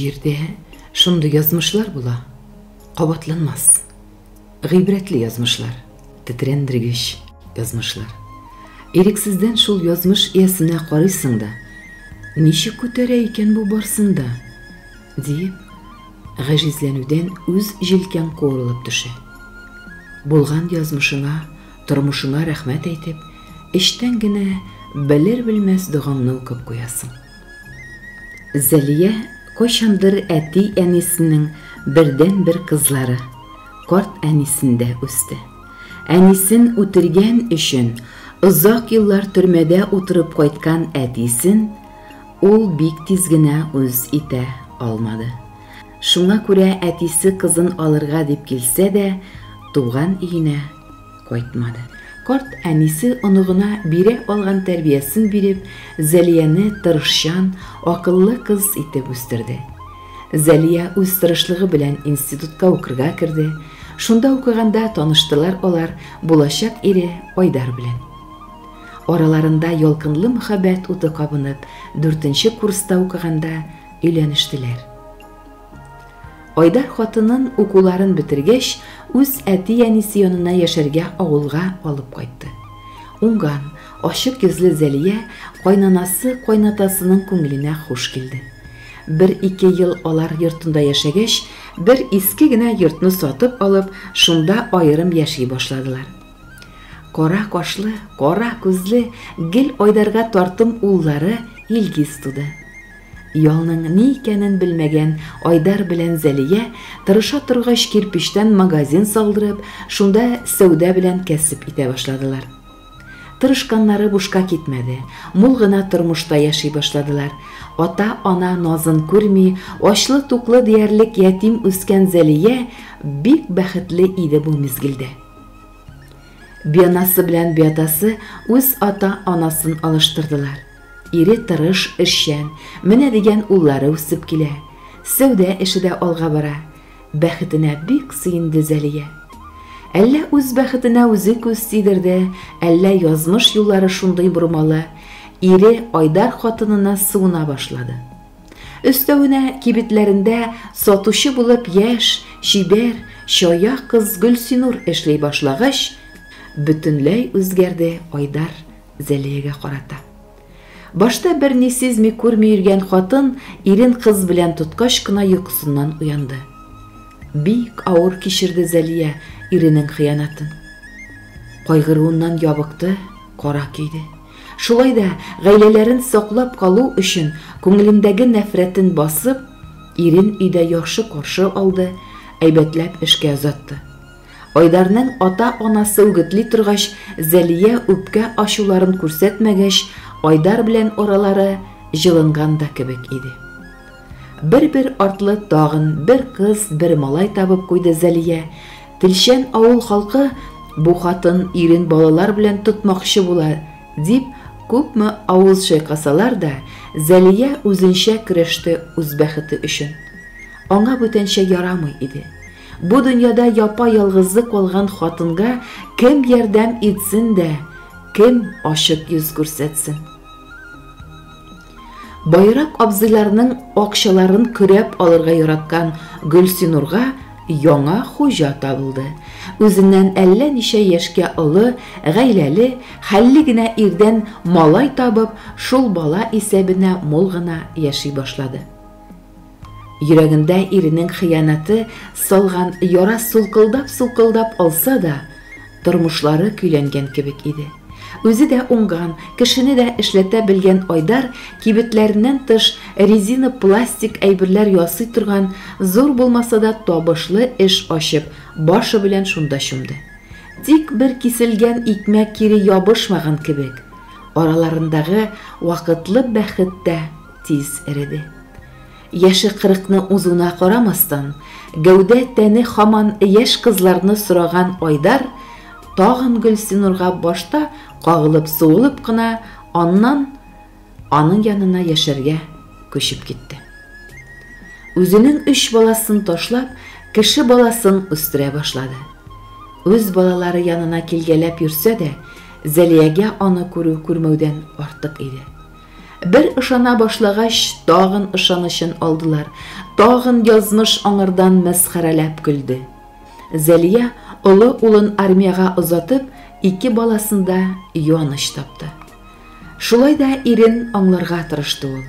Җирдә шундый язмышлар була, кабатланмас. Гыйбрәтле язмышлар, тетрәндергеч язмышлар. Ирексездән шул язмыш иясенә карыйсың да, ничек күтәрә икән бу барсын да, диеп, гаҗизләнүдән үз җилкәң куырылып төшә. Булган язмышыңа, тормышыңа рәхмәт әйтеп, эчтән генә белер-белмәс догаңны укып куясың. Зәлия кайчандыр әти-әнисенең бердәнбер кызлары, карт әнисендә үсте. Әнисен үтергән өчен озак еллар төрмәдә утырып кайткан әтисен ул бик тиз генә үз итә алмады. Шуңа күрә әтисе кызын алырга дип килсә дә, туган өенә кайтмады. Карт әнисе оныгына бирә алган тәрбиясен биреп, Зәлияне тырышчан, акыллы кыз итеп үстерде. Зәлия үз тырышлыгы белән институтка укырга керде. Шунда укыганда таныштылар алар булачак ире Айдар белән. Араларында ялкынлы мөхәббәт уты кабынып, дүртенче курста укыганда өйләнештеләр. Айдар хатынын укуларын бетергәч, үз әти-әнисе янына яшәргә авылга алып кайтты. Уңган, ачык йөзле Зәлия кайнанасы кайнатасының күңеленә хуш килде. Бер-ике ел алар йортында яшәгәч, бер иске генә йортны сатып алып, шунда аерым яши башладылар. Кара кашлы, кара күзле, гел Айдарга тартым уллары Илгиз туды. Ялның ни икәнен белмәгән Айдар белән Зәлия тырыша торгач кирпечтән магазин салдырып, шунда сәүдә белән кәсеп итә башладылар. Тырышканнары бушка китмәде, мул гына тормышта яши башладылар. Ата-ана назын күрми, ачлы-туклы диярлек ятим үскән Зәлия бик бәхетле иде бу мизгелдә. Бианасы белән биатасы үз ата-анасын алыштырдылар. Ире тырыш, эшчән, менә дигән уллары үсеп килә. Сәүдә эше дә алга бара. Бәхетенә бик сөенде Зәлия. Әллә үз бәхетенә үзе күз тидерде, әллә язмыш юллары шундый бормалы, ире Айдар хатынына суына башлады. Өстәвенә кибетләрендә сатучы булып яшь, чибәр, чая кыз Гөлсинур эшли башлагач, бөтенләй үзгәрде Айдар Зәлиягә карата. Башта берни сизми күрми йөргән хатын ирен кыз белән тоткач кына йокысыннан уянды. Бик авыр кичерде Зәлия иренең хыянәтен. Кайгыруыннан ябыкты, кара көйде. Шулай да гаиләләрен саклап калу өчен күңелендәге нәфрәтен басып, ирен өйдә яхшы каршы алды, әйбәтләп эшкә озатты. Айдарның ата-анасы үгетли торгач, Зәлия үпкә ачуларын күрсәтмәгәч, Айдар белән аралары җылынган да кебек иде. Бер-бер артлы тагын бер кыз, бер малай табып куйды Зәлия. Телчән авыл халкы бу хатын ирен балалар белән тотмакчы була, дип күпме авыз чайкасалар да, Зәлия үзенчә көрәште үз бәхете өчен. Аңа бүтәнчә ярамый иде. Бу дөньяда япа-ялгызы калган хатынга кем ярдәм итсен дә, кем ачык йөз күрсәтсен? Байрак абзыйларның акчаларын көрәп алырга яраткан Гөлсинурга яңа хуҗа табылды. Үзеннән әллә ничә яшькә олы, гаиләле, хәлле генә ирдән малай табып, шул бала исәбенә мул гына яши башлады. Йөрәгендә иренең хыянәте салган яра сулкылдап-сулкылдап алса да, тормышлары көйләнгән кебек иде. Үзе дә уңган, кешене дә эшләтә белгән Айдар кибетләреннән тыш резина-пластик әйберләр ясый торган зур булмаса да табышлы эш ачып, башы белән шунда чумды. Тик бер киселгән икмәк кире ябышмаган кебек, араларындагы вакытлы бәхет тә тиз эреде. Яше кырыкны узуына карамастан, гәүдә тәне һаман яшь кызларны сораган Айдар тагын Гөлсинурга башта кагылып-сугылып кына, аннан аның янына яшәргә күчеп китте. Үзенең өч баласын ташлап, кеше баласын үстерә башлады. Үз балалары янына килгәләп йөрсә дә, Зәлиягә аны күрү күрмәүдән артык иде. Бер ышана башлагач, тагын ышанычын алдылар, тагын язмыш аңардан мәсхәрәләп көлде. Зәлия олы улын армиягә озатып, ике баласында юаныч тапты. Шулай да ирен аңларга тырышты ул.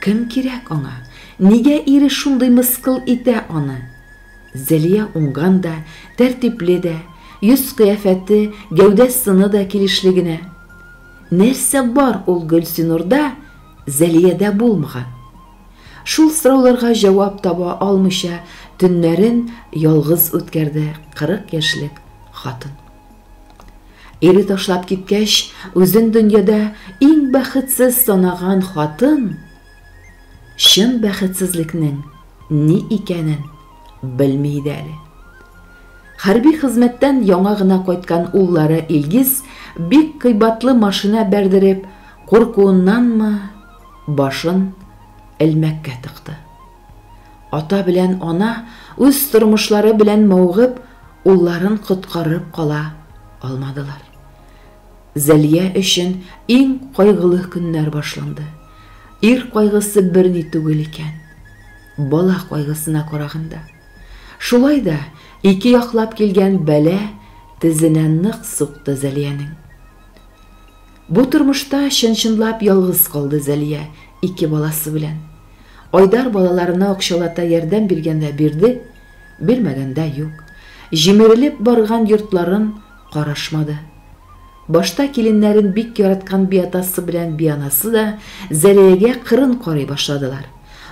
Кем кирәк аңа? Нигә ире шундый мыскыл итә аны? Зәлия уңган да, тәртипле дә, йөз-кыяфәте, гәүдә-сыны да килешле генә. Нәрсә бар ул Гөлсинурда, Зәлиядә булмаган? Шул сорауларга җавап таба алмыйча, төннәрен ялгыз үткәрде 40 яшьлек хатын. Ире ташлап киткәч, үзен дөньяда иң бәхетсез санаган хатын чын бәхетсезлекнең ни икәнен белми иде әле. Хәрби хезмәттән яңа гына кайткан уллары Илгиз бик кыйбатлы машина бәрдереп, куркуыннанмы, башын элмәккә тыкты. Ата белән ана үз тормышлары белән мавыгып, улларын коткарып кала алмадылар. Зәлия өчен иң кайгылы көннәр башланды. Ир кайгысы берни түгел икән. Бала кайгысына караганда. Шулай да ике яклап килгән бәла тезенә нык сукты Зәлиянең. Бу тормышта чын-чынлап ялгыз калды Зәлия ике баласы белән. Айдар балаларына акчалата ярдәм биргәндә бирде, бирмәгәндә юк. Җимерелеп барган йортларын карашмады. Башта киленнәрен бик яраткан биатасы белән бианасы да Зәлиягә кырын карый башладылар.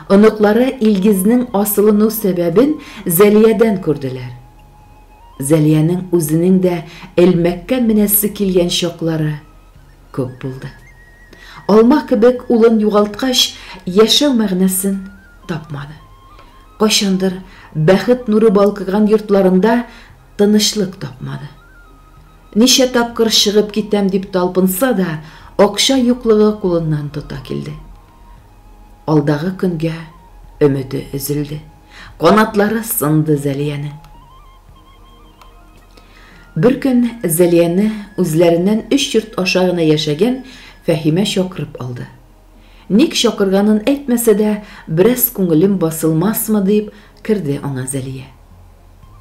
Оныклары Илгизнең асылыну сәбәбен Зәлиядән күрделәр. Зәлиянең үзенең дә элмәккә менәсе килгән чаклары күп булды. Алма кебек улын югалткач, яшәү мәгънәсен тапмады. Кайчандыр бәхет нуры балкыган йортларында тынычлык тапмады. Ничә тапкыр чыгып китәм дип талпынса да, акча юклыгы кулыннан тота килде. Алдагы көнгә өмете өзелде. Канатлары сынды Зәлиянең. Бер көн Зәлияне үзләреннән өч йорт аша гына яшәгән Фәһимә чакырып алды. Ник чакырганын әйтмәсә дә, бераз күңелем басылмасмы дип керде аңа Зәлия.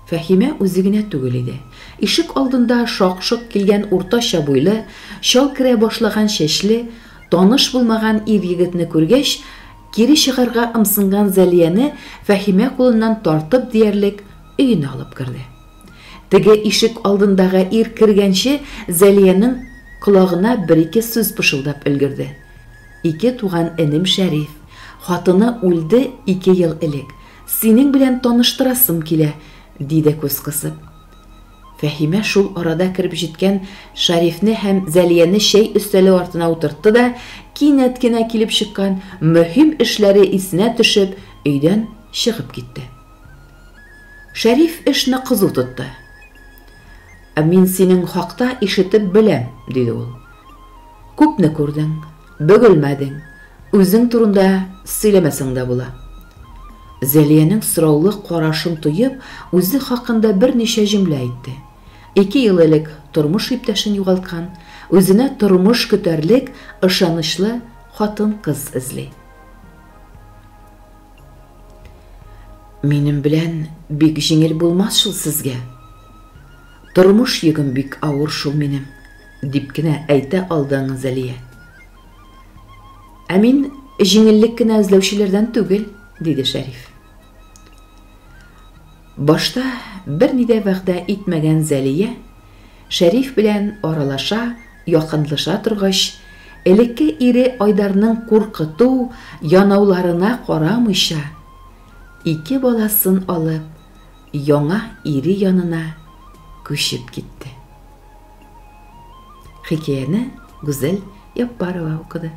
Фәһимә үзе генә түгел иде. Ишек алдында шак-шок килгән уртача буйлы, чал керә башлаган чәчле, таныш булмаган ир-егетне күргәч, кире чыгарга ымсынган Зәлияне Фәһимә кулыннан тартып диярлек өенә алып керде. Теге ишек алдындагы ир кергәнче Зәлиянең колагына бер-ике сүз пышылдап өлгерде. Ике туган энем Шәриф. Хатыны үлде ике ел элек. Синең белән таныштырасым килә, диде күз кысып. Фәһимә шул арада кереп җиткән Шәрифне һәм Зәлияне чәй өстәле артына утыртты да, кинәт кенә килеп чыккан мөһим эшләре исенә төшеп, өйдән чыгып китте. Шәриф эшне кызу тотты. Ә мин синең хакта ишетеп беләм, диде ул. Күпне күрдең, бөгелмәдең, үзең турында сөйләмәсәң дә була. Зәлиянең сораулы карашын тоеп, үзе хакында берничә җөмлә әйтте. Ике ел элек тормыш иптәшен югалткан, үзенә тормыш көтәрлек ышанычлы хатын-кыз эзли. Минем белән бик җиңел булмас шул сезгә. Тормыш йөгем бик авыр шул минем, дип кенә әйтә алды аңа Зәлия. Ә мин җиңеллек кенә эзләүчеләрдән түгел, диде Шәриф. Башта берни дә вәгъдә итмәгән Зәлия, Шәриф белән аралаша, якынлаша торгач, элекке ире Айдарның куркыту, янауларына карамыйча, ике баласын алып, яңа ире янына күчеп китте. Хикәяне Гүзәл Яппарова укыды.